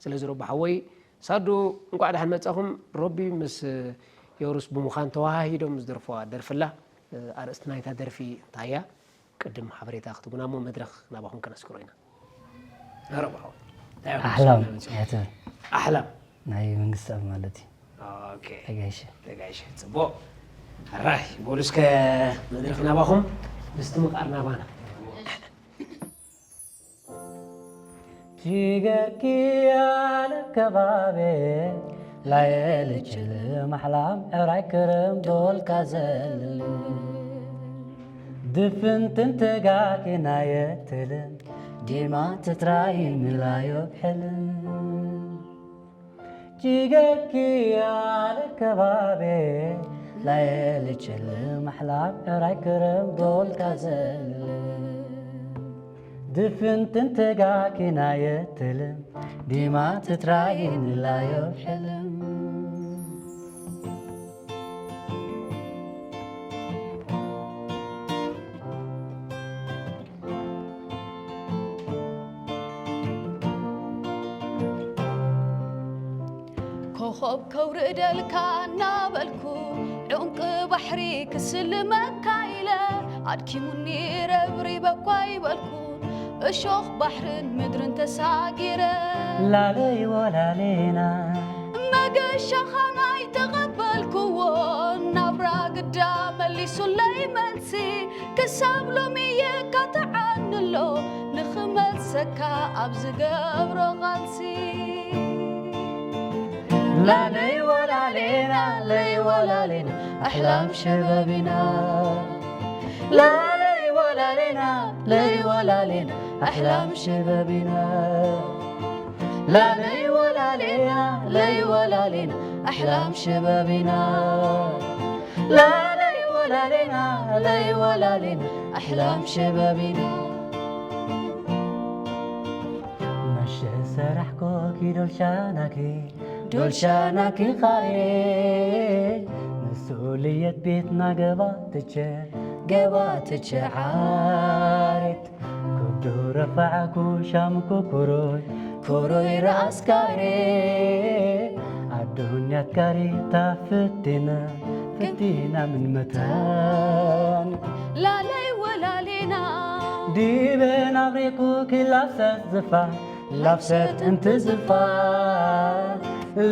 ስለዚ ሮቢ ሓወይ ሳዱ እንቋዕ ደሓን መጻኹም። ሮቢ ምስ የሩስ ብምዃን ተወሃሂዶም ዝደርፍዋ ደርፊ ኣላ። ኣርእስቲ ናይታ ደርፊ እንታይ እያ? ቅድም ሓበሬታ ክትቡና እሞ መድረኽ ናባኹም ከነስክሮ ኢና። ሮቢ ሓወይ እንታይ እዮም ኣሕላም ሓሳብና መጺኡ? እያ ትብል። ኣሕላም ናይ መንግስቲ ኣብ ማለት እዩ። ኦኬ። ተጋይሸ። ተጋይሸ ጽቡቕ። ኣራይ በሉ እስከ መድረኽ ናባኹም ምስቲ ምቓር ናባና። ችገኪ ያለ ከባቤ ላየልችል ማሕላም ዕራይ ክረም ዶልካ ዘል ድፍንትን ተጋኪ ናየትልን ዲማ ትትራይን ላዮብ ሕልን ችገኪ ያለ ከባቤ ላየልችል ማሕላም ዕራይ ክረም ዶልካ ዘል ድፍንትን ተጋኪ ናየትልን ዲማ ትትራይን ላዮብ ሕልን ኮኸብ ከውርደልካ እናበልኩ ዑንቂ ባሕሪ ክስልመካ ኢለ ኣድኪሙኒ ረብሪበኳ ይበልኩ እሾኽ ባሕርን ምድርን ተሳጊረ ላለይ ወላሌና መገሻኻ ናይ ተቐበልክዎ ናብራ ግዳ መሊሱለይ መልሲ ክሳብ ሎሚ የካትዓኒ ኣሎ ንኽመልሰካ ኣብ ዝገብሮ ቓልሲ ላለይ ወላሌና ለይ ወላሌና ኣሕላም ሸበቢና ላለይ ወላሌና ለይ ወላሌና ኣሕላም ሸበቢና ላለይ ወላሌና ለይ ወላሌና ኣሕላም ሸበቢና ላለይ ወላሌና ለይ ወላሌና ኣሕላም ሸበቢና መሸ ሰራሕኮኪ ዶልሻናኪ ዶልሻናኪ ኻሬ ንሱልየት ቤትና ገባትቸ ገባትቸ ዓሬት ኩዱ ረፋዕኩ ሻምኩ ኩሩይ ኩሩይ ረኣስካሬ ኣዱንያት ካሬታ ፍቲና ፍቲና ምን መታን ላለይ ወላሌና ዲበን ኣብሬኩ ክላሰት ዝፋ ላፍሰት እንትዝፋ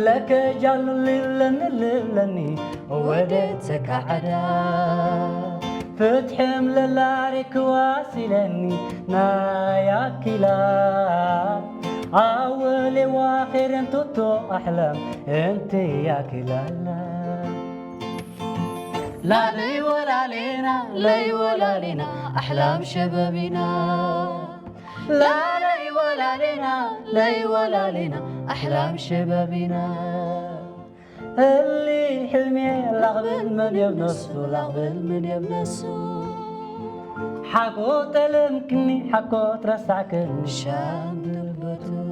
ለከጃሉ ልብለኒ ልብለኒ ወደ ተካዕዳ ፍትሕም ለላሪ ክዋሲለኒ ናይ ኣኪላ ኣወሌ ዋኼር እንቶቶ ኣሕላም እንት ያኪላላ لا لي ولا لينا لي ولا لينا أحلام شبابنا لا لي ولا لينا لي ولا لينا أحلام شبابنا اللي حلمي لا قبل من يبنسو لا قبل من يبنسو حقو تلمكني حقو ترسعكني شام دلبتو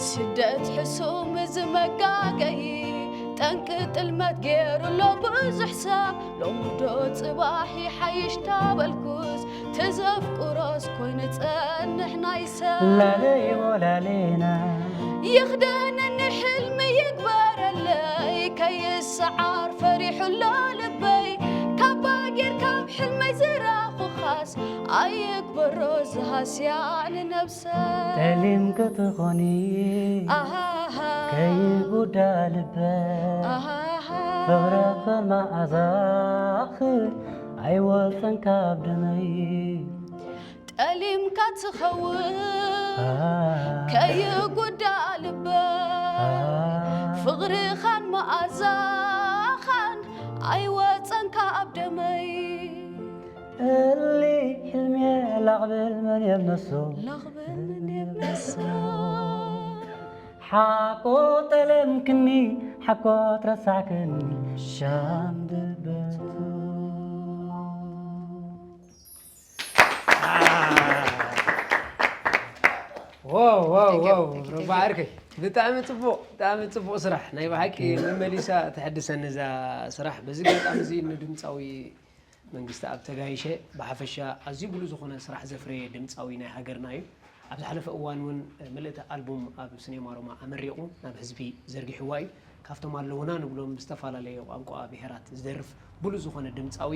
ስደት ሕሱም እዚ መጋገዪ ጠንቂ ጥልመት ገይሩ ኣሎ ብዙሕ ሰብ ሎሚ ዶ ጽባሕ ይሓይሽ ታበልኩስ ተዘፍቅሮስ ኮይኑ ጸንሕ ናይ ሰብ ላለይ ወላሌና ይኽደነኒ ሕልሚ ይግበረለይ ከይሰዓር ፈሪሑ ኣሎ ልበይ ካባ ጌርካ ኣብ ሕልመይ ዝራኹኻስ ኣይግበሮ ዝሃስያ ንነብሰ ጠሊም ክትኾኒ ኣሃሃ ከይጉዳ ልበ ኣሃሃ ፍቕርኽን መዓዛኽን ኣይወፅን ካብ ደመይ ጠሊምካ ትኸውን ከይጉዳ ልበ ፍቕርኻን መዓዛኻን ኣይወፀን ካብ ደመይ እሊ ሕልሜ ላቕብል መን የብነሶ ላቕብል መን የብነሶ ሓቆ ጠለምክኒ ሓቆ ትረሳዕክኒ ሻም ድበቱ ዋው ዋው ዋው ሮባ ዓርከይ ብጣዕሚ ጽቡቕ ብጣዕሚ ጽቡቕ ስራሕ ናይ ብሓቂ መመሊሳ ተሐድሰኒ እዛ ስራሕ በዚ ኣጋጣሚ እዚ ንድምፃዊ መንግስቲ ኣብ ተጋይሸ ብሓፈሻ ኣዝዩ ብሉጽ ዝኾነ ስራሕ ዘፍረየ ድምጻዊ ናይ ሃገርና እዩ። ኣብ ዝሓለፈ እዋን እውን ምልእቲ ኣልቡም ኣብ ስኔማ ሮማ ኣመሪቑ ናብ ህዝቢ ዘርጊሕዋ እዩ። ካብቶም ኣለዉና ንብሎም ብዝተፈላለየ ቋንቋ ብሄራት ዝደርፍ ብሉጽ ዝኾነ ድምጻዊ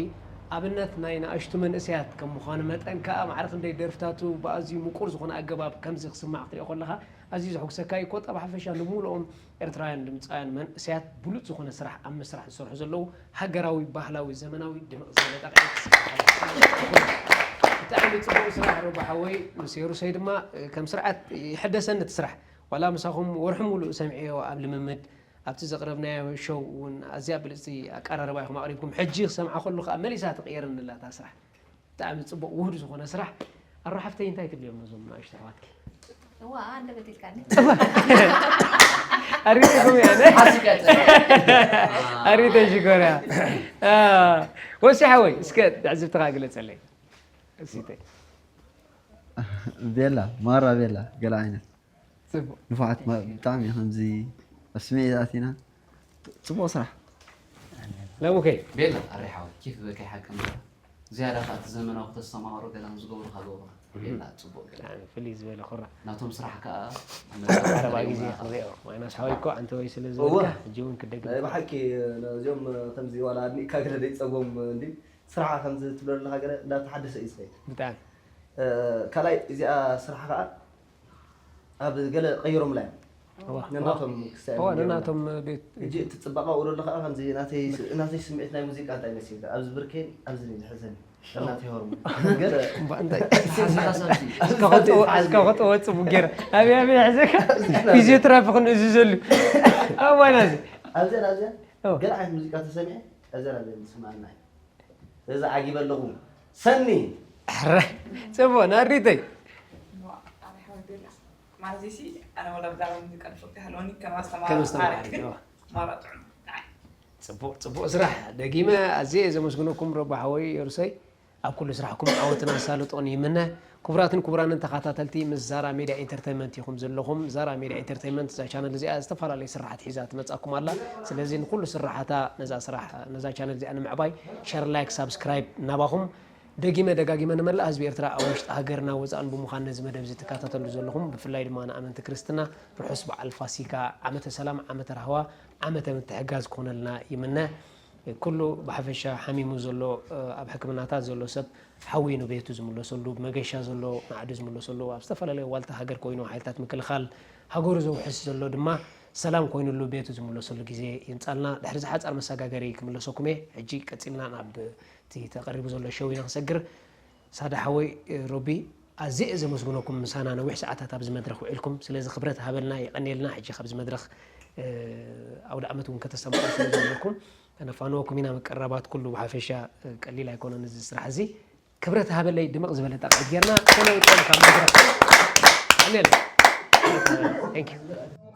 ኣብነት ናይ ንኣሽቱ መንእሰያት ከም ምዃኑ መጠን ከኣ ማዕረ ክንደይ ደርፍታቱ ብኣዝዩ ምቁር ዝኾነ ኣገባብ ከምዚ ክስማዕ ክትሪኦ ከለኻ ኣዝዩ ዘሕጉሰካ እዩ። ኮታ ብሓፈሻ ንምሉኦም ኤርትራውያን ድምጻውያን መንእሰያት ብሉጽ ዝኾነ ስራሕ ኣብ ምስራሕ ዝሰርሑ ዘለዉ ሃገራዊ፣ ባህላዊ፣ ዘመናዊ ድምቕ ዝበለ ጣቕዒት ክስራሕ ኣለዎ። ብጣዕሚ ጽቡቕ ስራሕ ሮባ ሓወይ፣ ምስ የሩሰይ ድማ ከም ስርዓት ይሕደሰኒ እቲ ስራሕ። ዋላ ምሳኹም ወርሒ ሙሉእ ሰሚዐዮ ኣብ ልምምድ፣ ኣብቲ ዘቕረብናዮ ሾው እውን ኣዝያ ብልጽቲ ኣቀራርባ ኢኹም ኣቕሪብኩም። ሕጂ ክሰምዓ ከለኹ ከኣ መሊሳ ትቕየረኒ ኣላ እታ ስራሕ። ብጣዕሚ ጽቡቕ ውሁድ ዝኾነ ስራሕ። ኣሮ ሓፍተይ እንታይ ትብልዮም ነዞም ንኣሽቱ ኣሕዋትኪ? እዋ፣ ኣንደበት ኢልካኒ። ኣሪተኩም ያነ ኣሪተ ሽኮርያ ወሲ ሓወይ እስከ ትዕዝብትኻ ግለጸለይ። እሲተ ቤላ ማራ ቤላ ገለ ዓይነት ጽቡቅ ንፉዓት ማ- ብጣዕሚ ከምዚ ኣብ ስምዒት ኣቲና ጽቡቅ ስራሕ ለሙከይ ቤላ ኣሬ ሓወይ ኪፍ በካ ይሓቀ እምበር ዝያዳ ከዓ እቲ ዘመናዊ ክተስተማቕሮ ገለ ከም ዝገብሩካ ገብሩካ ቤላ ፅቡቅ ገለ ብጣዕሚ ፍልይ ዝበለ ኩራ ናቶም ስራሕ ከዓ ቀረባ ግዜ ክንሪኦ ማይናስ ሓወይ እኮ ኣንተ ወይ ስለ ዝበልካ ሕጂ እውን ክደግም ናይ ብሓቂ ነዚኦም ከምዚ ዋላ ኣድኒእካ ገለ ደይፀጎም እንዲ ስራሓ ከምዚ ትብሎ ኣለካ ገለ እንዳተሓደሰ እዩ ዝኸይድ ብጣዕሚ ካልኣይ እዚኣ ስራሕ ከዓ ኣብ ገለ ቀይሮምላ እዮም እዋ፣ ነናቶም ክሳይ እዋ ገይሮምላ። ነናቶም ቤት ሕጂ እቲ ፅባቐ ውሎ ኣለካ ከምዚ ናተይ ናተይ ስምዒት ናይ ሙዚቃ እንታይ መሲልካ ኣብዚ ብርከይን ኣብዚ ዝሕዘኒ ናተይ ሆርሞ ገለ እምባ እንታይ ሓሲኻ ሰብሲ እስከ ክጥዎ- እስከ ክጥወ ፅቡቅ ገይረ ኣብያ ኣብያ ሕዘካ ፊዚዮትራፊ ክንእዝዘሉ ኣዋናዚ ኣብዚኣን ኣብዚኣን ኦ። ገለ ዓይነት ሙዚቃ ተሰሚዐ ኣብዚኣን ኣብዚኣን ዝስማዓና እዩ እዚ ዓጊበ ኣለኹ ሰኒ ረ ፅቡቅ ናሪተይ ማለትሲ ኣነ ወላ ብዛዕባ ሙዚቃ ንፍቅቲ ሃለወኒ ከም ኣስተማሪ ከም ኣስተማሪ ኣሪክን ማራ ጥዑም ንዓይ ፅቡቅ ፅቡቅ ስራሕ ደጊመ ኣዝየ እየ ዘመስግነኩም ረባ ሓወይ የሩሰይ ኣብ ኩሉ ስራሕኩም ዓወትን ኣሳልጦን ይምነ ክቡራትን ክቡራንን ተኸታተልቲ ምስ ዛራ ሜድያ ኢንተርቴንመንት ኢኹም ዘለኹም ዛራ ሜድያ ኢንተርቴንመንት እዛ ቻነል እዚኣ ዝተፈላለዩ ስራሓት ሒዛ ትመፃኩም ኣላ ስለዚ ንኩሉ ስራሓታ ነዛ ስራሕ ነዛ ቻነል እዚኣ ንምዕባይ ሸር ላይክ ሳብስክራይብ ናባኹም ደጊመ ደጋጊመ ንመላእ ህዝቢ ኤርትራ ኣብ ውሽጢ ሃገርና ወፃእን ብምዃን ነዚ መደብ እዚ ትከታተሉ ዘለኹም ብፍላይ ድማ ንኣመንቲ ክርስትና ርሑስ በዓል ፋሲካ ዓመተ ሰላም ዓመተ ራህዋ ዓመተ ምትሕጋዝ ክኾነልና ይምነ ኩሉ ብሓፈሻ ሓሚሙ ዘሎ ኣብ ሕክምናታት ዘሎ ሰብ ሓዊ ንቤቱ ዝምለሰሉ ብመገሻ ዘሎ ንዓዱ ዝምለሰሉ ኣብ ዝተፈላለዩ ዋልታ ሃገር ኮይኑ ሓይልታት ምክልኻል ሃገሩ ዘውሕስ ዘሎ ድማ ሰላም ኮይኑሉ ቤቱ ዝምለሰሉ ግዜ ይምፃልና ድሕሪ ዝሓፃር መሰጋገሪ ክምለሰኩም እየ ሕጂ ቀፂልና ናብ እቲ ተቐሪቡ ዘሎ ሸው ኢና ክሰግር ሳዳ ሓወይ ሮቢ ኣዝየ እየ ዘመስግነኩም ምሳና ነዊሕ ሰዓታት ኣብዚ መድረኽ ውዒልኩም ስለዚ ክብረት ሃበልና የቐንየልና ሕጂ ካብዚ መድረኽ ኣውደ ዓመት እውን ከተስተምሩ ስለ ዘለኩም ከነፋንወኩም ኢና መቀረባት ኩሉ ብሓፈሻ ቀሊል ኣይኮነን እዚ ስራሕ እዚ ክብረት ሃበለይ ድምቕ ዝበለ ጣቕዒት ጌርና ተለውጠን ካብ መድረኽ ቀንየልና Thank you.